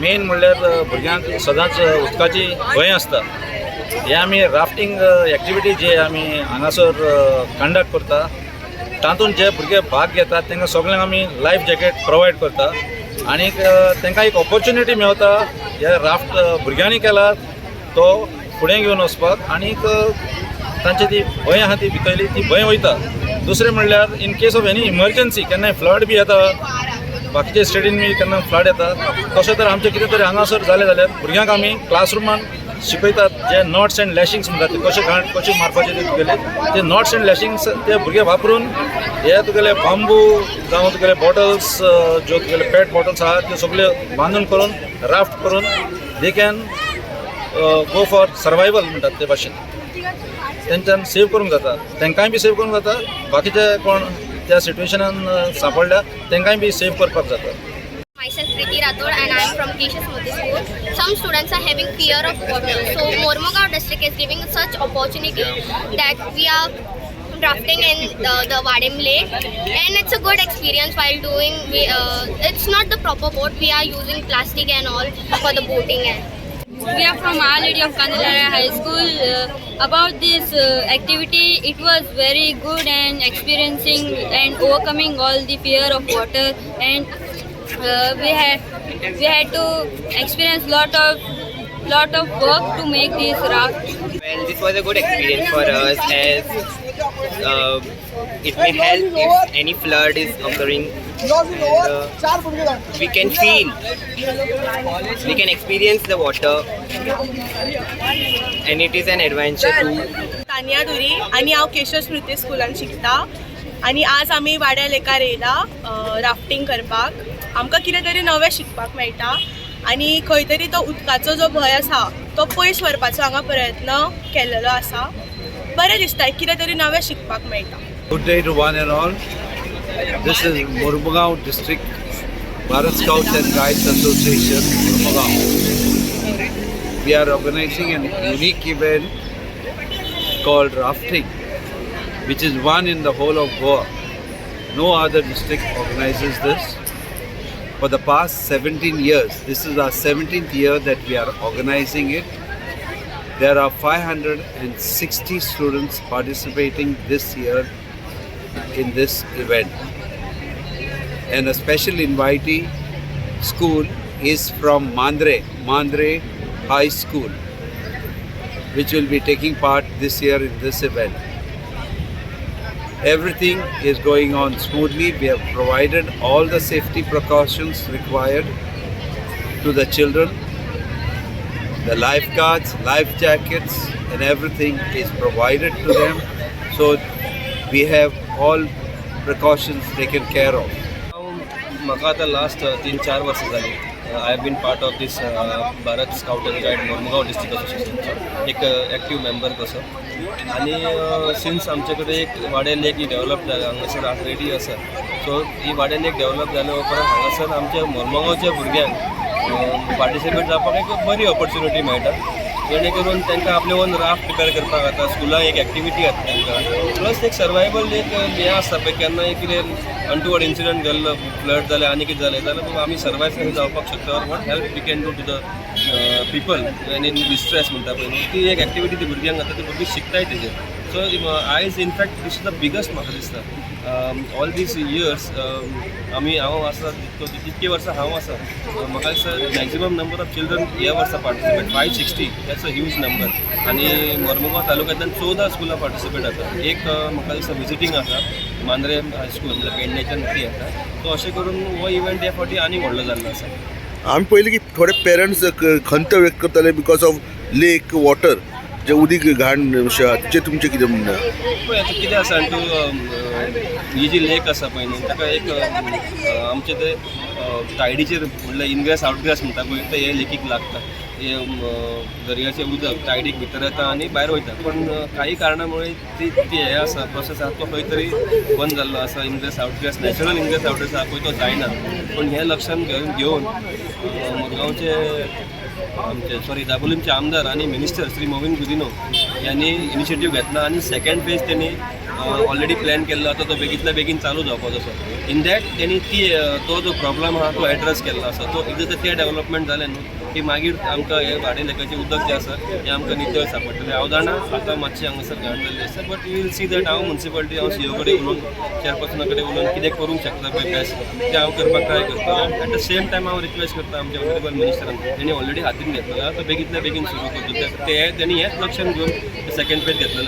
Main म्हणल्यार भुरग्यांक सदांच उदकाची भंय आसता. हे आमी राफ्टींग एक्टिविटी जे आमी हांगासर कंडक्ट करता, तातूंत जे भुरगे भाग घेतात तांकां सगळ्यांक आमी लायफ जॅकेट प्रोवायड करता आनीक तांकां एक ऑपॉर्च्युनिटी मेवता हे राफ्ट भुरग्यांनी केला तो फुडें घेवन वचपाक आनीक तांची ती भंय आहा ती भितरली ती भंय वयता. दुसरें म्हणल्यार in case of any emergency, केन्नाय फ्लड बी येता, बाकीच्या स्टेटीन बी केन्ना फ्लड येता, तशें तर आमचें कितें तरी हांगासर जालें जाल्यार भुरग्यांक आमी क्लासरुमान शिकयतात. जे नॉट्स अँड लॅशिंग्स म्हणटात ते कशे गांठ कशे मारपाचे ते तुगेले ते नॉट्स अँड लॅशिंग्स ते भुरगे वापरून हे तुगेले बांबू जावं तुगेले बॉटल्स, ज्यो तुगेले पेट बॉटल्स आहात, त्यो सगल्यो बांदून करून राफ्ट करून they can go for survival म्हणटात ते भाशेन तेंच्यान सेव करूंक जाता. तांकांय बी सेव करूंक जाता, बाकीचे कोण त्या सिट्युएशनान सांपडल्या तांकांय बी सेव करपाक जाता. Myself Preeti Rathod and I am from Keshav Smriti School. Some students are having fear of water. So Mormugao district is giving such opportunity that we are rafting in the Vaddem Lake, and it's a good experience while doing. It's not the proper boat. We are using plastic and all for the boating and. We are from Our Lady of Candelaria High School. About this activity, it was very good and experiencing and overcoming all the fear of water. And we had to experience lot of work to make this raft. Well, this was a good experience for us as it may help if any flood is occurring. And we can feel, we can experience the water, and it is an adventure too. Tania दुरी आनी हांव केशव स्मृती स्कुलान शिकता आनी आज आमी वाड्या लेकार येयला राफ्टींग करपाक. आमकां कितें तरी नवें शिकपाक मेळटा आनी खंय तरी तो उदकाचो जो भंय आसा तो पयस व्हरपाचो हांगा प्रयत्न केल्लेलो आसा. बरें दिसता, कितें तरी नवें शिकपाक मेळटा. Good day to one and all. This is Murmugao District Bharat Scouts and Guides Association, Murmugao. We are organizing an unique event called rafting, which is one in the whole of Goa. No other district organizes this. For the past 17 years, this is our 17th year that we are organizing it. There are 560 students participating this year in this event. And a special invitee school is from Mandre, Mandre High School, which will be taking part this year in this event. Everything is going on smoothly. We have provided all the safety precautions required to the children. The lifeguards, life jackets, and everything is provided to them. So we have all precautions taken care of. हांव म्हाका आतां last 3-4 वर्सां जालीं I have been part of this Bharat Scout and Guide Mormugao District असोसिएशनचो एक active member कसो. आनी since आमचे कडेन एक वाडे लेक ही डेव्हलप जाल्या हांगासर ऑलरेडी आसा, सो ही वाडे लेक डेव्हलप जाल्या उपरांत हांगासर आमच्या मोरमुगांवच्या भुरग्यांक पार्टिसिपेट जावपाक एक बरी ऑपॉर्च्युनिटी मेळटा, जेणे करून तांकां आपले ओन राफ्ट प्रिपेर करपाक जाता. स्कुलाक एक एक्टिविटी जाता तांकां, प्लस एक सर्वायवल एक हें आसता पळय, केन्नाय कितें अनटुवर्ड इन्सिडंट जाल्लो, फ्लड जालें आनी कितें जालें जाल्यार बाबा आमी सर्वायव कशें जावपाक शकता or what help we can do to the people when in distress म्हणटा पळय न्हू, ती एक एक्टिविटी ती भुरग्यांक जाता, ती भुरगीं शिकताय तेजेर. सो आयज in fact this is the biggest म्हाका दिसता ऑल these years आमी हांव आसा तितकी वर्सां हांव आसा, म्हाका दिसता मॅक्झिमम नंबर ऑफ चिल्ड्रन ह्या वर्सा participate, 560, that's a huge number. आनी मोरमुगांव तालुक्यांतल्यान 14 स्कुलां पार्टिसिपेट जाता. एक म्हाका दिसता विजिटींग आसा, मांद्रे हायस्कूल, म्हणल्यार पेडण्याच्यान ती येता. सो अशें करून हो इव्हेंट ह्या फावटी आनी व्हडलो जाल्लो आसा. आमी पयलीं की थोडे पेरंट्स खंत व्यक्त करताले because of lake water, जे उदीक घाण अशें आहा, तेचेर तुमचें कितें म्हणणें? पळय, आतां कितें आसा तूं, ही जी लेक आसा पळय न्हू, ताका एक आमचे ते टायडीचेर, म्हणल्यार इनग्रेस आउटग्रेस म्हणटा पळय, ते हे लेकीक लागता. हे दर्याचें उदक टायडीक भितर येता आनी भायर वयता, पूण काही कारणामुळे ती ती हे आसा प्रोसेस आसा तो खंय तरी बंद जाल्लो आसा. Ingress outgress, natural ingress outgress आसा पळय, तो जायना. पूण हें लक्षान घेवन मुरगांवचे आमचे, सॉरी, दाबोलीमचे आमदार आनी मिनिस्टर श्री मोविन गुदिनो यांनी इनिशिएटीव घेतला आनी सेकंड फेज त्यांनी ऑलरेडी प्लॅन केल्लो आसा, तो बेगींतल्या बेगीन चालू जावपाचो आसा. इन that तेणी ती तो जो प्रॉब्लम आहा तो एड्रेस केल्लो आसा. तो एकदां जर तें डेवलपमेंट जालें न्हू की मागीर आमकां हे वाडे लेकाचें उदक जें आसा हें आमकां नितळ सांपडटलें. हांव जाणा आतां मातशें हांगासर घाण जाल्ली आसा, but you will see that हांव मुन्सिपालिटी, हांव सीओ कडेन उलोवन, चेअरपर्सना कडेन उलोवन कितें करूंक शकता पळय बेस्ट तें हांव करपाक ट्राय करतलो. एट the same time हांव रिक्वेस्ट करता आमच्या ऑनरेबल मिनिस्टरान, तेणी ऑलरेडी हातीन घेतलेलो आहा, तो बेगींतल्या बेगीन सुरू करचो. ते तेणी हेंच लक्षान घेवन सेकंड फेज घेतलेलो.